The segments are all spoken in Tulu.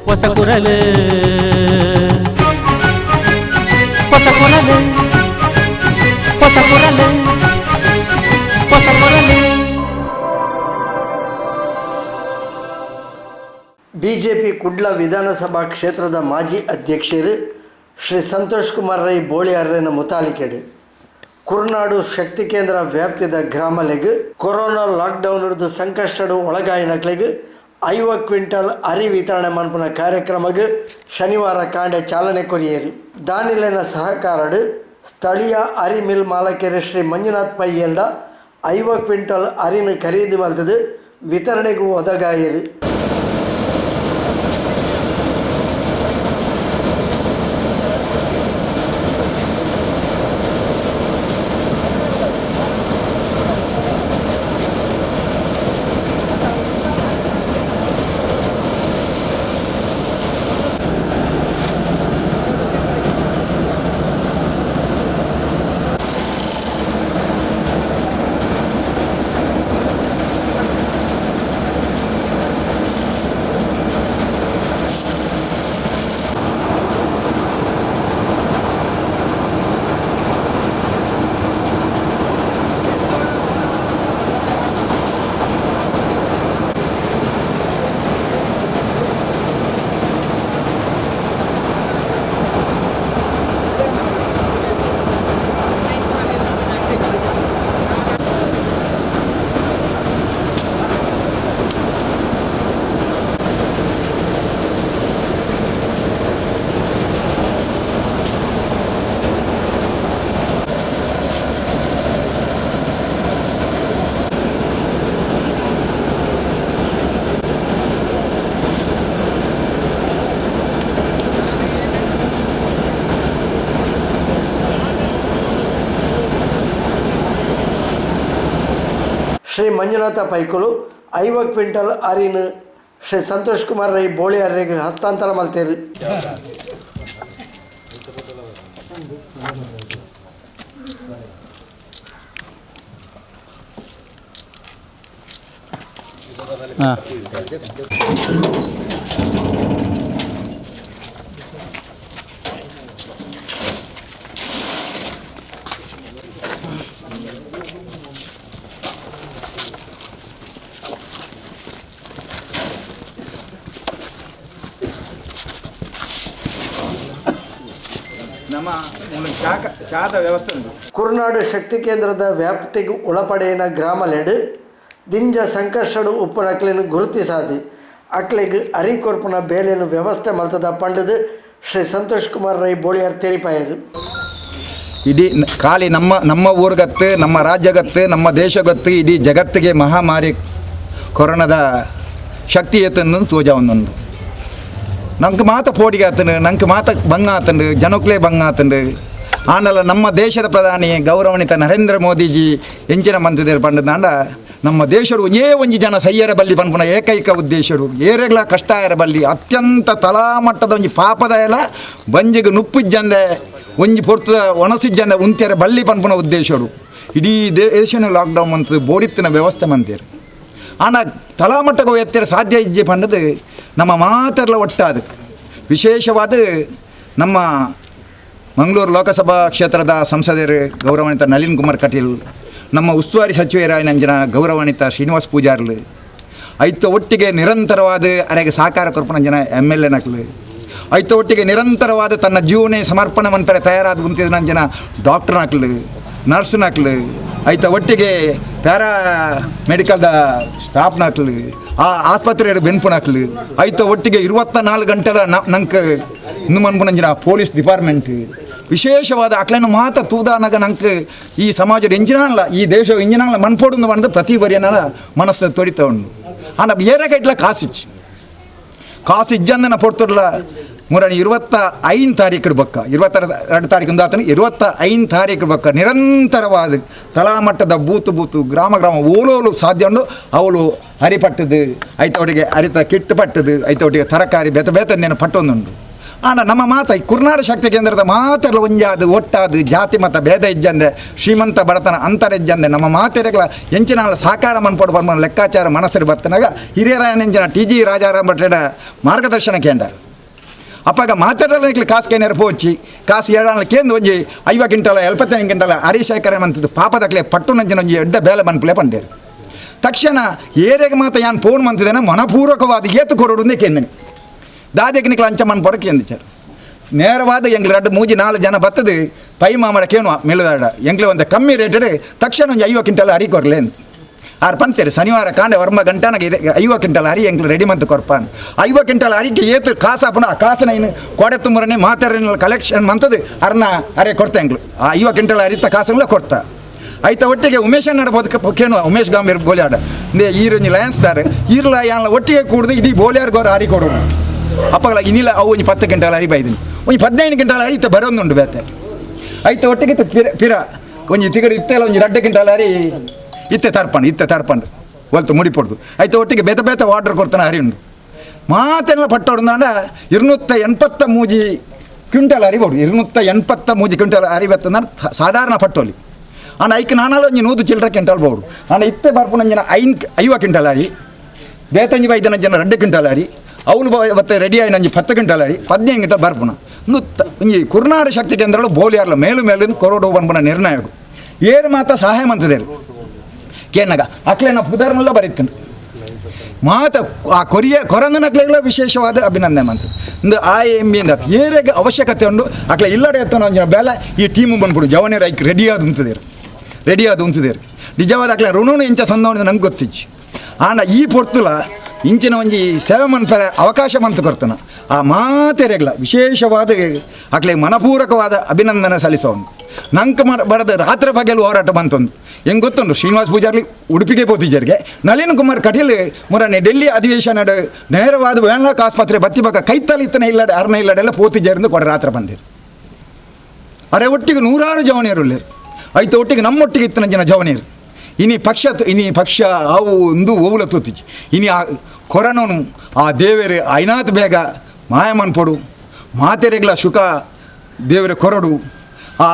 ಹೊಸ ಕುರಲು ಹೊಸ ಕುರಲು ಹೊಸ ಕುರಲು ಹೊಸ ಕುರಲು. ಬಿಜೆಪಿ ಕುಡ್ಲ ವಿಧಾನಸಭಾ ಕ್ಷೇತ್ರದ ಮಾಜಿ ಅಧ್ಯಕ್ಷರು ಶ್ರೀ ಸಂತೋಷ್ ಕುಮಾರ್ ರೈ ಬೋಳಿಯಾರ್ರೆನ ಮುತಾಲಿಕೆಡು ಕುರ್ನಾಡು ಶಕ್ತಿ ಕೇಂದ್ರ ವ್ಯಾಪ್ತಿದ ಗ್ರಾಮಲೆಗ್ ಕೊರೋನಾ ಲಾಕ್ಡೌನ್ ಹಿಡಿದು ಸಂಕಷ್ಟಡು ಒಳಗಾಯಿನಕ್ಲೆಗ್ 50 ಕ್ವಿಂಟಲ್ ಅರಿ ವಿತರಣೆ ಮನ್ಪುನ ಕಾರ್ಯಕ್ರಮಗ್ ಶನಿವಾರ ಕಾಂಡೆ ಚಾಲನೆ ಕೊರಿಯರು. ದಾನಿಲೆನ ಸಹಕಾರಡು ಸ್ಥಳೀಯ ಅರಿ ಮಿಲ್ ಮಾಲಕರು ಶ್ರೀ ಮಂಜುನಾಥ್ ಪೈಯಲ್ಡ 50 ಕ್ವಿಂಟಲ್ ಅರಿನ ಖರೀದಿ ಮಲ್ತದು ವಿತರಣೆಗೂ ಒದಗಾಯರು. ಶ್ರೀ ಮಂಜುನಾಥ ಪೈಕುಲು 50 ಕ್ವಿಂಟಲ್ ಅರಿನ ಶ್ರೀ ಸಂತೋಷ್ ಕುಮಾರ್ ರೈ ಬೋಳಿಯಾರ್ರೆಗ್ ಹಸ್ತಾಂತರ ಮಲ್ತೇರು. ನಮ್ಮ ಚಾದ ವ್ಯವಸ್ಥೆ ಉಂಟು. ಕುರ್ನಾಡು ಶಕ್ತಿ ಕೇಂದ್ರದ ವ್ಯಾಪ್ತಿಗೆ ಒಳಪಡೆಯಿನ ಗ್ರಾಮಲೆಡು ದಿಂಜ ಸಂಕಷ್ಟಡು ಉಪ್ಪುನಕ್ಲೆನ್ ಗುರುತಿಸಾದು ಅಕ್ಲೆಗ್ ಅರಿ ಕೊರ್ಪುನ ಬೇಲೆನು ವ್ಯವಸ್ಥೆ ಮಲ್ತದ ಪಂಡದು ಶ್ರೀ ಸಂತೋಷ್ ಕುಮಾರ್ ರೈ ಬೋಳಿಯಾರ್ ತೆರಿಪಾಯರು. ಇಡೀ ಖಾಲಿ ನಮ್ಮ ನಮ್ಮ ಊರುಗತ್ತು, ನಮ್ಮ ರಾಜ್ಯಗತ್ತು, ನಮ್ಮ ದೇಶಗತ್ತು, ಇಡೀ ಜಗತ್ತಿಗೆ ಮಹಾಮಾರಿ ಕೊರೋನಾದ ಶಕ್ತಿ ಎತ್ತನ್ನು ತೋಜ ಒಂದೊಂದು. ನಂಗೆ ಮಾತ ಪೋಡಿಗೆ ಆತನು, ನಂಗೆ ಮಾತ ಬಂಗ ಆತಂಡು, ಜನಕ್ಲೇ ಬಂಗ ಆತಂಡು. ಆನಲ್ಲ ನಮ್ಮ ದೇಶದ ಪ್ರಧಾನಿ ಗೌರವಾನ್ವಿತ ನರೇಂದ್ರ ಮೋದಿಜಿ ಎಂಚಿನ ಮಂತಿದೇರು ಪಂಡದಾಂಡ ನಮ್ಮ ದೇಶರು ಒಂಜೇ ಒಂಜಿ ಜನ ಸಯ್ಯರ ಬಲ್ಲಿ ಪನ್ಪುನ ಏಕೈಕ ಉದ್ದೇಶರು ಏರೆಗ್ಲ ಕಷ್ಟ ಆಯರ ಬಲ್ಲಿ ಅತ್ಯಂತ ತಲಾಮಟ್ಟದ ಒಂಜಿ ಪಾಪದ ಎಲ್ಲ ಬಂಜಿಗೆ ನುಪ್ಪಿಜ್ಜಂದೆ ಒಂಜಿ ಪೊರ್ತದ ಒಣಸಿಜ್ಜಂದೆ ಉಂತ್ಯರ ಬಲ್ಲಿ ಪನ್ಪುನ ಉದ್ದೇಶರು ಇಡೀ ದೇಶನ ಲಾಕ್ಡೌನ್ ಮಂತದ್ದು ಬೋಡಿತ್ತಿನ ವ್ಯವಸ್ಥೆ ಮಂತೇರು. ಆಂಡ ತಲಾಮಟ್ಟಕ್ಕೆ ಎತ್ತರ ಸಾಧ್ಯ ಇಜ್ಜೆ ಪಂಡದು ನಮ್ಮ ಮಾತೆರ್ಲ ಒಟ್ಟಾದು ವಿಶೇಷವಾದ ನಮ್ಮ ಮಂಗಳೂರು ಲೋಕಸಭಾ ಕ್ಷೇತ್ರದ ಸಂಸದರು ಗೌರವಾನ್ವಿತ ನಳಿನ್ ಕುಮಾರ್ ಕಟೀಲ್, ನಮ್ಮ ಉಸ್ತುವಾರಿ ಸಚಿವರಾಯಿನಂಜಿನ ಗೌರವಾನ್ವಿತ ಶ್ರೀನಿವಾಸ್ ಪೂಜಾರ್ಲು, ಐತ ಒಟ್ಟಿಗೆ ನಿರಂತರವಾದ ಅರೆಗೆ ಸಹಕಾರ ಕೊರ್ಪುನಂಜಿನ M L A ನಕ್ಲು, ಐತ ಒಟ್ಟಿಗೆ ನಿರಂತರವಾದ ತನ್ನ ಜೀವನ ಸಮರ್ಪಣೆ ಮನ್ಪರೆ ತಯಾರಾದ ಕುಂತಿದ್ನಂಜಿನ ಡಾಕ್ಟರ್ ನಕ್ಲು, ನರ್ಸ್ ನಕ್ಲು, ಐತ ಒಟ್ಟಿಗೆ ಪ್ಯಾರಾ ಮೆಡಿಕಲ್ದ ಸ್ಟಾಫ್ ನಕ್ಲು, ಆ ಆಸ್ಪತ್ರೆ ಬೆನ್ಪು ನಕ್ಲು, ಐತ ಒಟ್ಟಿಗೆ 24 ಗಂಟೆಲ ನಂಗೆ ಇನ್ನು ಮನ್ಪುನಂಜಿನ ಪೊಲೀಸ್ ಡಿಪಾರ್ಟ್ಮೆಂಟ್ ವಿಶೇಷವಾದ ಅಕ್ಲೆನ ಮಾತ ತೂದಾನಗ ನಂಗೆ ಈ ಸಮಾಜದ ಎಂಜಿನಲ್ಲ ಈ ದೇಶ ಇಂಜಿನಲ್ಲ ಮನ್ಪೋಡು ಬಂದು ಪ್ರತಿ ಬರಿಯನ ಮನಸ್ಸು ತೊರಿತ ಉಂಡು. ಆಂಡ ಏರ ಕೈಟ್ಲ ಕಾಸಿಚ್ಚಿ ಕಾಸು ಇಜ್ಜಂದನ ಪೊರ್ತುಡ್ಲ ಮುರಣಿ 25 ತಾರೀಕು ಬಕ್ಕ 22 ತಾರೀಕು ಆತನ 25 ತಾರೀಕು ಬಕ್ಕ ನಿರಂತರವಾದ ತಲಾಮಟ್ಟದ ಬೂತು ಬೂತು ಗ್ರಾಮ ಗ್ರಾಮ ಓಲೋಲು ಸಾಧ್ಯ ಉಂಡು ಅವಳು ಹರಿಪಟ್ಟದು ಐತ ಒಟ್ಟಿಗೆ ಹರಿತ ಕಿಟ್ಟು ಪಟ್ಟದು ಐತ ಒಟ್ಟಿಗೆ ತರಕಾರಿ ಬೇತ ಬೇತನೇನು ಪಟ್ಟೊಂದುಂಡು. ಆಂಡ ನಮ್ಮ ಮಾತ ಕುರ್ನಾಡ ಶಕ್ತಿ ಕೇಂದ್ರದ ಮಾತೆರ್ಲ ಒಂಜಾದು ಒಟ್ಟಾದು ಜಾತಿ ಮತ ಭೇದ ಇಜ್ಜಂದೆ ಶ್ರೀಮಂತ ಬಡತನ ಅಂತರ ಇಜ್ಜಂದೆ ನಮ್ಮ ಮಾತೆರೆಗಳ ಎಂಚಿನ ಸಾಕಾರ ಮನ್ಪೊಡು ಪನ್ಪುನ ಲೆಕ್ಕಾಚಾರ ಮನಸ್ಸು ಬತ್ತನಾಗ ಹಿರಿಯರಾಯನೆಂಚಿನ ಟಿ ಜಿ ರಾಜಾರಾಮ್ ಭಟ್ರೆಡ ಮಾರ್ಗದರ್ಶನ ಕೇಂದ್ರ ಅಪ್ಪಾಗ ಮಾತಾಡಲಿಕ್ಕೆ ಕಾಸು ಕೇನಾರ ಪೋಚಿ ಕಾಸು ಏಳಾನ ಕೇಂದ್ರ ಒಂಜಿ 50 ಕ್ವಿಂಟಲ 75 ಕ್ವಿಂಟಲ ಅರಿ ಶೇಖರಣೆ ಮಂತದ್ದು ಪಾಪದಕ್ಲೆ ಪಟ್ಟು ನಂಚಿನ ಒಂಜಿ ಎಡ್ಡ ಬೇಲೆ ಮನ್ಪುಲೆ ಪಂಡೇರು. ತಕ್ಷಣ ಏರೆಗೆ ಮಾತ ಯಾನ್ ಫೋನ್ ಮಂತಿದ್ದೇನೆ ಮನಪೂರ್ವಕವಾದ ಏತು ಕೊರಡು ಕೇಂದ್ರನಿ ದಾದೆಗೆ ನಿಕ್ಲ ಅಂಚ ಮನ್ ಪೊರಕೆ ಎಂದಿಚಾರು ನೇರವಾದ ಎಂಗ್ಲ 2 3 4 ಜನ ಬತ್ತದು ಪೈ ಮಾಮಡ ಕೇನು ಮೆಲ್ಲದಾಡ ಎಂಗ್ಲೆ ಒಂದು ಕಮ್ಮಿ ರೇಟೆಡ್ ತಕ್ಷಣ ಒಂಜಿ 50 ಕ್ವಿಂಟಲ್ ಅರಿ ಕೊರಲೆ ಆರು ಪಂತೇರು ಶನಿವಾರ ಕಾಂಡೆ ವರ್ಮ ಗಂಟನಾಗ 50 ಕ್ವಿಂಟಲ್ ಅರಿ ಎಂಗ್ಲು ರೆಡಿ ಮಂತ್ ಕೊರ್ಪಾನ್ 50 ಕ್ವಿಂಟಲ್ ಅರಿಗೆ ಏತು ಕಾಸಾಪನ ಆ ಕಾಸನ ಇನ್ನು ಕೊಡೆ ತುಂಬರನೆ ಮಾತಾರನ ಕಲೆಕ್ಷನ್ ಮಂತದು ಅರ್ನ ಅರೆ ಕೊಡ್ತಾ ಎಂಗ್ಲು ಆ 50 ಕ್ವಿಂಟಲ್ ಅರಿತ ಕಾಸನ್ಲ ಕೊಡ್ತಾ ಐತ ಒಟ್ಟಿಗೆ ಉಮೇಶ್ ನಡಬೋದು ಕೇನು ಉಮೇಶ್ ಗಾಂಭೀರ್ ಬೋಲ್ಯಾಡ ಇಂದೇ ಈರೊಂಜಿ ಲಯನ್ಸ್ ದಾರೆ ಈರ್ಲ ಯಾನ್ಲ ಒಟ್ಟಿಗೆ ಕೂಡ್ದು ಇಡೀ ಬೋಲ್ಯಾರ್ಗೋರು ಅರಿ ಕೊಡೋದು ಅಪ್ಪಗಳ ಇನ್ನಿಲ್ಲ ಅವು ಒಂಜಿ 10 ಕ್ವಿಂಟಲ್ ಅರಿ ಬೈದಿನಿ ಒಂಜಿ 15 ಕ್ವಿಂಟಲ್ ಅರಿ ಇತ್ತ ಬರೋದುಂಡು ಬೇತೆ ಐತ ಒಟ್ಟಿಗೆ ಪಿರ ಪಿರ ಒಂಜಿ ತಿಗಡಿ ಇತ್ತೆಲ್ಲ ಒಂಜಿ 2 ಕ್ವಿಂಟಲ್ ಅರಿ ಇತ್ತೆ ತರ್ಪಂಡು ಒಲ್ತು ಮುಡಿಪೊಡ್ದು ಐತ ಒಟ್ಟಿಗೆ ಬೇತೆ ಬೇತೆ ಆರ್ಡರ್ ಕೊಡ್ತಾನೆ ಅರಿ ಉಂಡು ಮಾತೆಲ್ಲ ಪಟ್ಟೋಡ್ದಾಂಡ 283 ಕ್ವಿಂಟಲ್ ಅರಿ ಬೋಡು 283 ಕ್ವಿಂಟಲ್ ಅರಿ ಬತ್ತಂದ್ರೆ ಸಾಧಾರಣ ಪಟ್ಟೋಲಿ ಆಂಡ ಐಕ್ ನಾನಾಲ ಒಂಜಿ 100 ಚಿಲ್ಲರೆ ಕ್ವಿಂಟಲ್ ಬೋಡು ಆಂಡ ಇತ್ತೆ ಬರ್ಪುನಂಜಿನ 50 ಕ್ವಿಂಟಲ್ ಅರಿ ಬೇತಂಜಿ ಬೈದನಂಜಿನ 2 ಕ್ವಿಂಟಲ್ ಅರಿ ಅವಳು ಬತ್ತೆ ರೆಡಿ ಆಯ್ನಂಜಿ 10 ಕ್ವಿಂಟಲ್ ಅರಿ 15 ಕ್ವಿಂಟಲ್ ಬರ್ಪುನ ಒಂಜಿ ಕುರ್ನಾಡ ಶಕ್ತಿ ಕೇಂದ್ರಗಳು ಬೋಲಿಯಾರ್ಲ ಮೇಲು ಮೇಲು ಕೊರೋಡು ಬನ್ಪುನ ನಿರ್ಣಯ ಏರು ಮಾತ ಸಹಾಯ ಮಂತದೇರು ಕೇನಾಗ ಅಕ್ಲೇನ ಪುದರ್ನೆಲ್ಲ ಬರೀತೀನಿ ಮಾತ ಆ ಕೊರಿಯ ಕೊರಂದನಕ್ಲೆಗಳ ವಿಶೇಷವಾದ ಅಭಿನಂದನೆ ಮಂತ ಇಂದು ಆ ಎಂ ಬಿ ಏರೆಗೆ ಅವಶ್ಯಕತೆ ಉಂಡು ಅಕ್ಲೆ ಇಲ್ಲಡೆ ಎತ್ತನ ಒಂಜಿನ ಬೇಲೆ ಈ ಟೀಮು ಬಂದ್ಬಿಡು ಜವನೇರು ಐಕ್ ರೆಡಿ ಆದ ಉಂತದೇರು ರೆಡಿ ಆದ ಉಂತದೇರು ನಿಜವಾದ ಅಕ್ಲೆ ಋಣನು ಇಂಚ ಸಂದವನ ನಂಗೆ ಗೊತ್ತಿಚ್ಚಿ ಆಂಡ ಈ ಪೊರ್ತುಲ ಇಂಚಿನ ಒಂಜಿ ಸೇವೆ ಮನ್ಪೆರೆ ಅವಕಾಶ ಮಂತು ಕೊರ್ತನ ಆ ಮಾತೆರೆಗ್ಲ ವಿಶೇಷವಾದ ಅಕ್ಲೆ ಮನಪೂರ್ವಕವಾದ ಅಭಿನಂದನೆ ಸಲ್ಲಿಸೋನು ನಂಗೆ ಬಡದ ರಾತ್ರಿ ಬಗೆಲು ಹೋರಾಟ ಬಂತೊಂದು ಹೆಂಗೆ ಗೊತ್ತುಂಟು ಶ್ರೀನಿವಾಸ ಪೂಜಾರ್ಲಿ ಉಡುಪಿಗೆ ಪೋತಿಜರಿಗೆ ನಳಿನ್ ಕುಮಾರ್ ಕಟೀಲ್ ಮುರನೆ ಡೆಲ್ಲಿ ಅಧಿವೇಶನ ನೇರವಾದ ವೇಣಾಕ್ ಆಸ್ಪತ್ರೆ ಬತ್ತಿ ಬಕ್ಕ ಕೈತಲ್ಲಿ ಇತ್ತನ ಇಲ್ಲಡೆ ಅರ್ನ ಇಲ್ಲಡೆಲ್ಲ ಪೋತಿಜರಿಂದ ಕೊಡ ರಾತ್ರಿ ಬಂದಿರು ಅರೆ ಒಟ್ಟಿಗೆ ನೂರಾರು ಜವನಿಯರು ಉಳ್ಳೇರು ಐತ ಒಟ್ಟಿಗೆ ನಮ್ಮೊಟ್ಟಿಗೆ ಇತ್ತನ ಜನ ಜವನಿಯರು ಇನಿ ಪಕ್ಷ ಇನಿ ಪಕ್ಷ ಅವು ಒಂದು ಓವುಲ ತೂತಿಜಿ ಇನಿ ಆ ಕೊರನೋನು ಆ ದೇವರು ಐನಾತ್ ಬೇಗ ಮಾಯಮನ್ಪೊಡು ಮಾತೆರೆಗ್ಲ ಸುಖ ದೇವರ ಕೊರಡು ಆ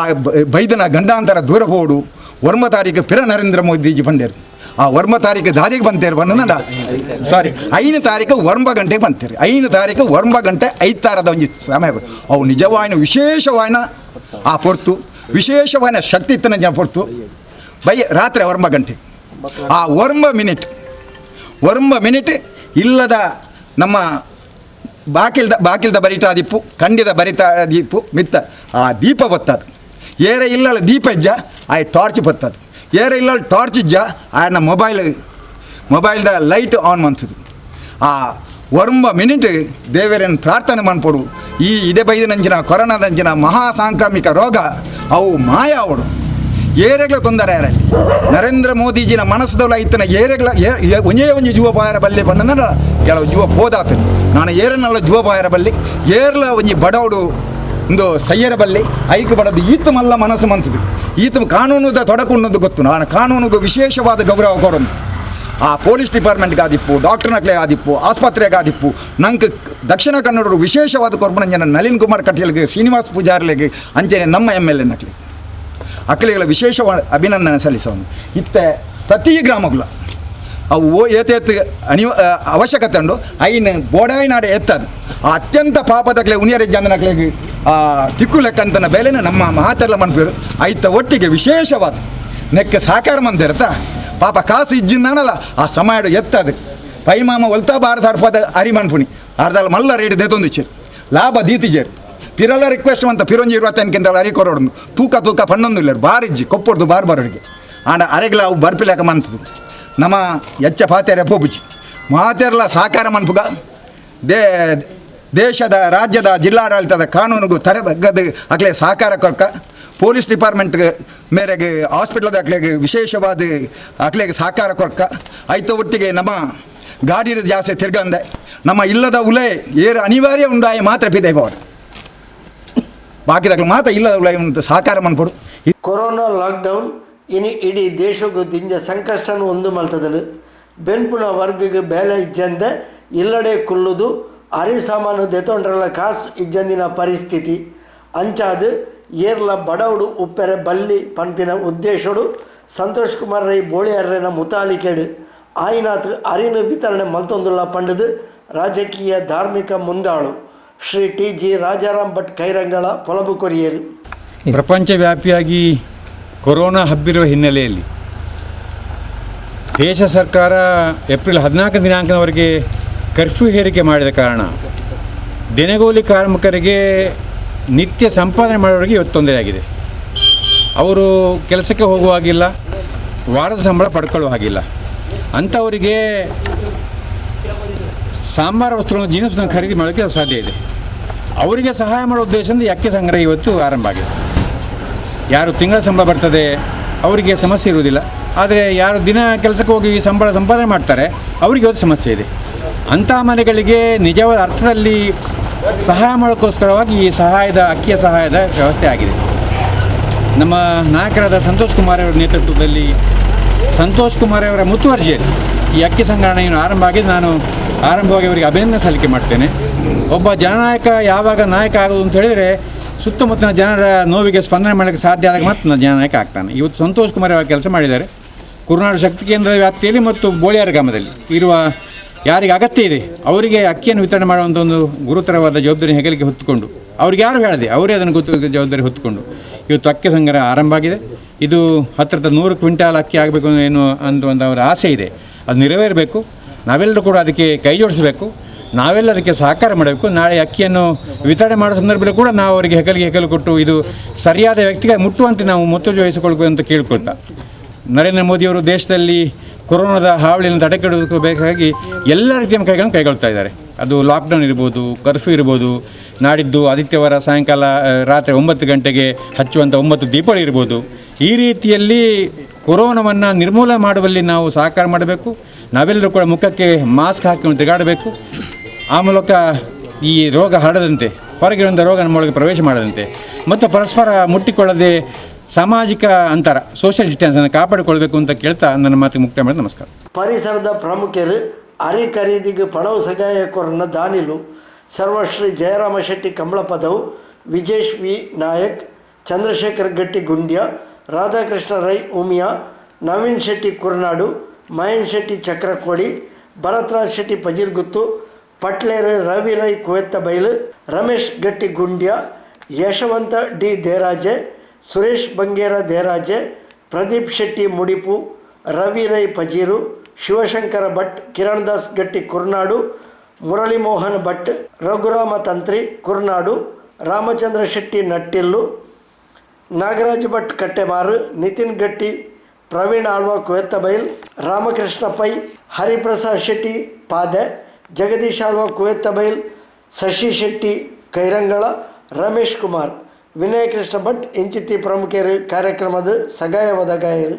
ಬೈದನ ಗಂಡಾಂತರ ದೂರ ಪೋಡು ವರ್ಮ ತಾರೀಕು ಪಿರ ನರೇಂದ್ರ ಮೋದಿಜಿ ಬಂಡೇರು ಆ ವರ್ಮ ತಾರೀಕು ದಾದಿಗೆ ಬಂತೇರು ಬಂದ ಸಾರಿ 5 ತಾರೀಕು 9 ಗಂಟೆಗೆ ಬಂತೇರು 5 ತಾರೀಕು 9 ಗಂಟೆ 5 ಒಂಜಿ ಸಮಯ ಅವು ನಿಜವಾಯಿನ ವಿಶೇಷವಾಯಿನ ಆ ಪೊರ್ತು ವಿಶೇಷವಾಯಿನ ಶಕ್ತಿ ಇತ್ತನ ಜನ ಪೊರ್ತು ಬೈ ರಾತ್ರಿ 9 ಗಂಟೆ ಆ 9 ಮಿನಿಟ್ 9 ಮಿನಿಟ್ ಇಲ್ಲದ ನಮ್ಮ ಬಾಕಿಲ್ದ ಬರಿತಾ ದೀಪು ಕಂಡಿದ ಬರಿತಾ ದೀಪು ಮಿತ್ತ ಆ ದೀಪ ಬತ್ತದು ಏರೆ ಇಲ್ಲಲ್ಲ ದೀಪ ಇಜ್ಜ ಆ ಟಾರ್ಚ್ ಬತ್ತದು ಏರೆ ಇಲ್ಲಲ್ಲ ಟಾರ್ಚ್ ಇಜ್ಜ ಆಯನ ಮೊಬೈಲ್ದ ಲೈಟ್ ಆನ್ ಮಂತದು ಆ 9 ಮಿನಿಟ್ ದೇವರನ್ನು ಪ್ರಾರ್ಥನೆ ಮನ್ಪೊಡು ಈ ಇಡೆ ಬೈದನಂಚಿನ ಕೊರೋನಾದಂಚಿನ ಮಹಾ ಸಾಂಕ್ರಾಮಿಕ ರೋಗ ಅವು ಮಾಯ ಅವಡು ಏರೆಗ್ಲ ತೊಂದರೆ ಯಾರಲ್ಲಿ ನರೇಂದ್ರ ಮೋದಿಜಿನ ಮನಸ್ಸದಲ್ಲ ಇತ್ತನ ಏರೆಗ್ಲ ಒಂಜೇ ಒಂಜಿ ಜೀವ ಬಾಯರ ಬಲ್ಲೆ ಬಣ್ಣ ಕೆಲವು ಜೀವ ಪೋದಾತನು ನಾನು ಏರನ್ನೆಲ್ಲ ಜೀವ ಬಾಯರ ಬಲ್ಲಿ ಏರ್ಲ ಒಂಜಿ ಬಡವಡು ಒಂದು ಸಯ್ಯರ ಬಲ್ಲಿ ಐಕ್ ಬಡದು ಈತ ಮಲ್ಲ ಮನಸ್ಸು ಮಂತದು ಈತ ಕಾನೂನುದ ತೊಡಕುನ್ನದು ಗೊತ್ತು ನಾನು ಕಾನೂನುಗೂ ವಿಶೇಷವಾದ ಗೌರವ ಕೊಡೋದು ಆ ಪೊಲೀಸ್ ಡಿಪಾರ್ಟ್ಮೆಂಟ್ಗೆ ಆದಿಪ್ಪು ಡಾಕ್ಟರ್ನಕ್ಲೆ ಆದಿಪ್ಪು ಆಸ್ಪತ್ರೆಗೆ ಆದಿಪ್ಪು ನಂಗೆ ದಕ್ಷಿಣ ಕನ್ನಡರು ವಿಶೇಷವಾದ ಕೊರ್ಪಣಂಜನ ನಳಿನ್ ಕುಮಾರ್ ಕಟೀಲ್ಗೆ ಶ್ರೀನಿವಾಸ್ ಪೂಜಾರ್ಲೆಗೆ ಅಂಚನೆ ನಮ್ಮ M L A ನಕ್ಲೆ ಅಕ್ಕಲಿಗಳ ವಿಶೇಷವಾದ ಅಭಿನಂದನೆ ಸಲ್ಲಿಸೋನು ಇತ್ತೆ ಪ್ರತಿ ಗ್ರಾಮಗಳ ಅವು ಏತೇತ್ ಅವಶ್ಯಕತೆ ಉಂಡು ಐನ್ ಬೋಡಾಯಿನಾಡೆ ಎತ್ತದು ಆ ಅತ್ಯಂತ ಪಾಪದಕ್ಲೆ ಉನಿಯರೆ ಜನನಕ್ಲೆಗೆ ಆ ತಿಕ್ಕು ಲೆಕ್ಕಂತನ ಬೇಲೆನ ನಮ್ಮ ಮಾತೆಲ್ಲ ಮನ್ಪೇರು ಐತ ಒಟ್ಟಿಗೆ ವಿಶೇಷವಾದ ನೆಕ್ಕೆ ಸಾಕಾರ ಮಂದಿರತ್ತ ಪಾಪ ಕಾಸು ಇಜ್ಜಿಂದಾನಲ್ಲ ಆ ಸಮಯ ಎತ್ತದು ಪೈಮಾಮ ಒಲ್ತಾ ಭಾರತ ಅರ್ಪದ ಅರಿ ಮನ್ಪುಣಿ ಅರ್ಧಲ್ಲ ಮಲ್ಲ ರೇಟ್ ದೇತೊಂದು ಇಚ್ಚೇರು ಲಾಭ ದೀತಿಜೇರು ಪಿರಲ್ಲ ರಿಕ್ವೆಸ್ಟ್ ಅಂತ ಪಿರೊಂಜಿ 25 ಕ್ವಿಂಟಲ್ ಅರಿ ಕೊರೋಡು ತೂಕ ತೂಕ ಪನ್ನೊಂದು ಇಲ್ಲ ಬಾರಿಜ್ಜಿ ಕೊಪ್ಪೊಡ್ದು ಬಾರ್ ಬರೋಡಿಗೆ ಆಂಡ ಅರೆಗ್ಲ ಅವು ಬರ್ಪಿಲೆಕ್ಕ ಮಂತದು ನಮ್ಮ ಎಚ್ಚ ಪಾತೆರೆ ಪೋಪುಜಿ ಮಾತೆರ್ಲ ಸಾಕಾರ ಮನ್ಪುಗ ದೇಶದ ರಾಜ್ಯದ ಜಿಲ್ಲಾಡಳಿತದ ಕಾನೂನುಗೂ ತರಬಗ್ಗದ ಅಕ್ಲೆ ಸಹಕಾರ ಕೊರ್ಕ ಪೊಲೀಸ್ ಡಿಪಾರ್ಟ್ಮೆಂಟ್ ಮೇರೆಗೆ ಹಾಸ್ಪಿಟಲ್ದ ಅಕ್ಲೆಗೆ ವಿಶೇಷವಾದ ಅಕ್ಲೆಗೆ ಸಹಕಾರ ಕೊರ್ಕ ಐತ ಒಟ್ಟಿಗೆ ನಮ್ಮ ಗಾಡಿ ಜಾಸ್ತಿ ತಿರ್ಗಂದೆ ನಮ್ಮ ಇಲ್ಲದ ಉಲೆ ಏರು ಅನಿವಾರ್ಯ ಉಂಡಾಯ ಮಾತ್ರ ಪಿದೆ ಬೋರ್ಡ್ ಬಾಕಿದಾಗಲು ಮಾತ್ರ ಇಲ್ಲದ ಉಲೆ ಉಂಟು ಸಹಕಾರ ಮನ್ಪೊಡು. ಕೊರೋನಾ ಲಾಕ್ಡೌನ್ ಇನಿ ಇಡೀ ದೇಶಕ್ಕೂ ದಿಂಜ ಸಂಕಷ್ಟನು ಒಂದು ಮಲ್ತದನು ಬೆನ್ಪುನ ವರ್ಗಗೆ ಬೇಲೆ ಇಜ್ಜಂದೆ ಇಲ್ಲಡೆ ಕುಲ್ಲುದು ಅರಿ ಸಾಮಾನು ದೆತೊಂಡ್ರಲ ಕಾಸ್ ಇಜ್ಜಂದಿನ ಪರಿಸ್ಥಿತಿ. ಅಂಚಾದ್ ಏರ್ಲ ಬಡವುಡು ಉಪ್ಪೆರೆ ಬಲ್ಲಿ ಪನ್ಪಿನ ಉದ್ದೇಶಡು ಸಂತೋಷ್ ಕುಮಾರ್ ರೈ ಬೋಳಿಯಾರ್ರೆನ ಮುತಾಲಿಕೆಡ್ ಆಯಿನಾತ್ ಅರಿನ್ ವಿತರಣೆ ಮಲ್ತೊಂದುಲ್ಲ ಪಂಡುದು ರಾಜಕೀಯ ಧಾರ್ಮಿಕ ಮುಂದಾಳು ಶ್ರೀ ಟಿ ಜಿ ರಾಜಾರಾಮ್ ಭಟ್ ಕೈರಂಗಳ ಪೊಲಬು ಕೊರಿಯರು. ಪ್ರಪಂಚವ್ಯಾಪಿಯಾಗಿ ಕೊರೋನಾ ಹಬ್ಬಿರುವ ಹಿನ್ನೆಲೆಯಲ್ಲಿ ದೇಶ ಸರ್ಕಾರ ಏಪ್ರಿಲ್ 14 ದಿನಾಂಕದವರೆಗೆ ಕರ್ಫ್ಯೂ ಹೇರಿಕೆ ಮಾಡಿದ ಕಾರಣ ದಿನಗೂಲಿ ಕಾರ್ಮಿಕರಿಗೆ, ನಿತ್ಯ ಸಂಪಾದನೆ ಮಾಡೋರಿಗೆ ಇವತ್ತು ತೊಂದರೆಯಾಗಿದೆ. ಅವರು ಕೆಲಸಕ್ಕೆ ಹೋಗುವ ಹಾಗಿಲ್ಲ, ವಾರದ ಸಂಬಳ ಪಡ್ಕೊಳ್ಳುವ ಹಾಗಿಲ್ಲ. ಅಂಥವರಿಗೆ ಸಾಂಬಾರ ವಸ್ತುಗಳನ್ನು, ಜೀನಸನ್ನು ಖರೀದಿ ಮಾಡೋಕ್ಕೆ ಸಾಧ್ಯ ಇದೆ. ಅವರಿಗೆ ಸಹಾಯ ಮಾಡೋ ಉದ್ದೇಶದಿಂದ ಈ ಅಕ್ಕಿ ಸಂಗ್ರಹ ಇವತ್ತು ಆರಂಭ ಆಗಿದೆ. ಯಾರು ತಿಂಗಳ ಸಂಬಳ ಬರ್ತದೆ ಅವರಿಗೆ ಸಮಸ್ಯೆ ಇರುವುದಿಲ್ಲ. ಆದರೆ ಯಾರು ದಿನ ಕೆಲಸಕ್ಕೆ ಹೋಗಿ ಸಂಬಳ ಸಂಪಾದನೆ ಮಾಡ್ತಾರೆ, ಅವರಿಗೆ ಇವತ್ತು ಸಮಸ್ಯೆ ಇದೆ. ಅಂಥ ಮನೆಗಳಿಗೆ ನಿಜವಾದ ಅರ್ಥದಲ್ಲಿ ಸಹಾಯ ಮಾಡೋಕ್ಕೋಸ್ಕರವಾಗಿ ಈ ಸಹಾಯದ ಅಕ್ಕಿಯ ಸಹಾಯದ ವ್ಯವಸ್ಥೆ ಆಗಿದೆ. ನಮ್ಮ ನಾಯಕರಾದ ಸಂತೋಷ್ ಕುಮಾರ್ ಅವರ ನೇತೃತ್ವದಲ್ಲಿ, ಸಂತೋಷ್ ಕುಮಾರ್ ಅವರ ಮುತುವರ್ಜಿಯಲ್ಲಿ ಈ ಅಕ್ಕಿ ಸಂಗ್ರಹಣೆಯನ್ನು ಆರಂಭ ಆಗಿದೆ. ನಾನು ಆರಂಭವಾಗಿ ಅವರಿಗೆ ಅಭಿನಂದನೆ ಸಲ್ಲಿಕೆ ಮಾಡ್ತೇನೆ. ಒಬ್ಬ ಜನನಾಯಕ ಯಾವಾಗ ನಾಯಕ ಆಗೋದು ಅಂತ ಹೇಳಿದರೆ, ಸುತ್ತಮುತ್ತಲಿನ ಜನರ ನೋವಿಗೆ ಸ್ಪಂದನೆ ಮಾಡಲಿಕ್ಕೆ ಸಾಧ್ಯ ಆದಾಗ ಮಾತ್ರ ಜನನಾಯಕ ಆಗ್ತಾನೆ. ಇವತ್ತು ಸಂತೋಷ್ ಕುಮಾರ್ ಅವರು ಕೆಲಸ ಮಾಡಿದ್ದಾರೆ. ಕುರುನಾಡು ಶಕ್ತಿ ಕೇಂದ್ರದ ವ್ಯಾಪ್ತಿಯಲ್ಲಿ ಮತ್ತು ಬೋಳಿಯಾರ ಗ್ರಾಮದಲ್ಲಿ ಇರುವ ಯಾರಿಗೆ ಅಗತ್ಯ ಇದೆ ಅವರಿಗೆ ಅಕ್ಕಿಯನ್ನು ವಿತರಣೆ ಮಾಡುವಂಥ ಒಂದು ಗುರುತರವಾದ ಜವಾಬ್ದಾರಿ ಹೆಗಲಿಗೆ ಹೊತ್ತುಕೊಂಡು, ಅವ್ರಿಗೆ ಯಾರು ಹೇಳದೆ ಅವರೇ ಅದನ್ನು ಗೊತ್ತು ಜವಾಬ್ದಾರಿ ಹೊತ್ತುಕೊಂಡು ಇವತ್ತು ಅಕ್ಕಿ ಸಂಗ್ರಹ ಆರಂಭ ಆಗಿದೆ. ಇದು ಹತ್ತಿರದ 100 ಕ್ವಿಂಟಾಲ್ ಅಕ್ಕಿ ಆಗಬೇಕು ಏನು ಅಂತ ಒಂದು ಅವರ ಆಸೆ ಇದೆ. ಅದು ನೆರವೇರಬೇಕು. ನಾವೆಲ್ಲರೂ ಕೂಡ ಅದಕ್ಕೆ ಕೈ ಜೋಡಿಸಬೇಕು. ನಾವೆಲ್ಲ ಅದಕ್ಕೆ ಸಹಕಾರ ಮಾಡಬೇಕು. ನಾಳೆ ಅಕ್ಕಿಯನ್ನು ವಿತರಣೆ ಮಾಡೋ ಸಂದರ್ಭದಲ್ಲಿ ಕೂಡ ನಾವು ಅವರಿಗೆ ಹೆಗಲಿಗೆ ಹೆಗಲು ಕೊಟ್ಟು ಇದು ಸರಿಯಾದ ವ್ಯಕ್ತಿಗೆ ಮುಟ್ಟುವಂತೆ ನಾವು ಮುತುವರ್ಜಿ ವಹಿಸಿಕೊಳ್ಬೇಕು ಅಂತ ಕೇಳ್ಕೊಳ್ತಾ, ನರೇಂದ್ರ ಮೋದಿಯವರು ದೇಶದಲ್ಲಿ ಕೊರೋನಾದ ಹಾವಳಿಯನ್ನು ತಡೆಗಟ್ಟೋದಕ್ಕೆ ಬೇಕಾಗಿ ಎಲ್ಲ ರೀತಿಯ ಕೈಗಳನ್ನು ಕೈಗೊಳ್ತಾ ಇದ್ದಾರೆ. ಅದು ಲಾಕ್ಡೌನ್ ಇರ್ಬೋದು, ಕರ್ಫ್ಯೂ ಇರ್ಬೋದು, ನಾಡಿದ್ದು ಆದಿತ್ಯವಾರ ಸಾಯಂಕಾಲ ರಾತ್ರಿ 9 ಗಂಟೆಗೆ ಹಚ್ಚುವಂಥ 9 ದೀಪಗಳು ಇರ್ಬೋದು. ಈ ರೀತಿಯಲ್ಲಿ ಕೊರೋನಾವನ್ನು ನಿರ್ಮೂಲನೆ ಮಾಡುವಲ್ಲಿ ನಾವು ಸಹಕಾರ ಮಾಡಬೇಕು. ನಾವೆಲ್ಲರೂ ಕೂಡ ಮುಖಕ್ಕೆ ಮಾಸ್ಕ್ ಹಾಕಿಕೊಂಡು ತಿರುಗಾಡಬೇಕು. ಆ ಮೂಲಕ ಈ ರೋಗ ಹರಡದಂತೆ, ಹೊರಗಿರುವಂಥ ರೋಗ ನಮ್ಮೊಳಗೆ ಪ್ರವೇಶ ಮಾಡದಂತೆ ಮತ್ತು ಪರಸ್ಪರ ಮುಟ್ಟಿಕೊಳ್ಳದೆ ಸಾಮಾಜಿಕ ಅಂತರ, ಸೋಷಿಯಲ್ ಡಿಸ್ಟೆನ್ಸನ್ನು ಕಾಪಾಡಿಕೊಳ್ಬೇಕು ಅಂತ ಕೇಳ್ತಾ ನನ್ನ ಮಾತಿಗೆ ಮುಕ್ತಾಯ ಮಾಡಿ. ನಮಸ್ಕಾರ. ಪರಿಸರದ ಪ್ರಮುಖರು ಅರಿ ಖರೀದಿಗೆ ಪಣವು ಸಗಾಯ ಕೊರನ ದಾನಿಲು ಸರ್ವಶ್ರೀ ಜಯರಾಮ ಶೆಟ್ಟಿ ಕಂಬಳಪದವು, ವಿಜೇಶ್ ವಿ ನಾಯಕ್, ಚಂದ್ರಶೇಖರ್ ಗಟ್ಟಿ ಗುಂಡ್ಯ, ರಾಧಾಕೃಷ್ಣ ರೈ ಉಮಿಯಾ, ನವೀನ್ ಶೆಟ್ಟಿ ಕುರ್ನಾಡು, ಮಹೇಶ್ ಶೆಟ್ಟಿ ಚಕ್ರಕೋಡಿ, ಭರತ್ರಾಜ್ ಶೆಟ್ಟಿ ಪಜಿರ್ಗುತ್ತು, ಪಟ್ಲೇರು ರವಿ ರೈ ಕುವೆತ್ತಬೈಲು, ರಮೇಶ್ ಗಟ್ಟಿ ಗುಂಡ್ಯ, ಯಶವಂತ ಡಿ ದೇರಾಜೆ, ಸುರೇಶ್ ಬಂಗೇರ ದೇರಾಜೆ, ಪ್ರದೀಪ್ ಶೆಟ್ಟಿ ಮುಡಿಪು, ರವಿ ರೈ ಪಜೀರು, ಶಿವಶಂಕರ ಭಟ್, ಕಿರಣ್ ದಾಸ್ ಗಟ್ಟಿ ಕುರ್ನಾಡು, ಮುರಳಿಮೋಹನ್ ಭಟ್, ರಘುರಾಮ ತಂತ್ರಿ ಕುರ್ನಾಡು, ರಾಮಚಂದ್ರ ಶೆಟ್ಟಿ ನಟ್ಟಿಲ್ಲು, ನಾಗರಾಜ್ ಭಟ್ ಕಟ್ಟೆಮಾರು, ನಿತಿನ್ ಗಟ್ಟಿ, ಪ್ರವೀಣ್ ಆಳ್ವ ಕುವೆತ್ತಬೈಲ್, ರಾಮಕೃಷ್ಣ ಪೈ, ಹರಿಪ್ರಸಾದ್ ಶೆಟ್ಟಿ ಪಾದೆ, ಜಗದೀಶ್ ಆಳ್ವ ಕುವೆತ್ತಬೈಲ್, ಶಶಿ ಶೆಟ್ಟಿ ಕೈರಂಗಳ, ರಮೇಶ್ ಕುಮಾರ್, ವಿನಯಕೃಷ್ಣ ಭಟ್ ಇಂಚಿತ್ತಿ ಪ್ರಮುಖರು ಕಾರ್ಯಕ್ರಮದ ಸಗಾಯವದ ಗಾಯರು.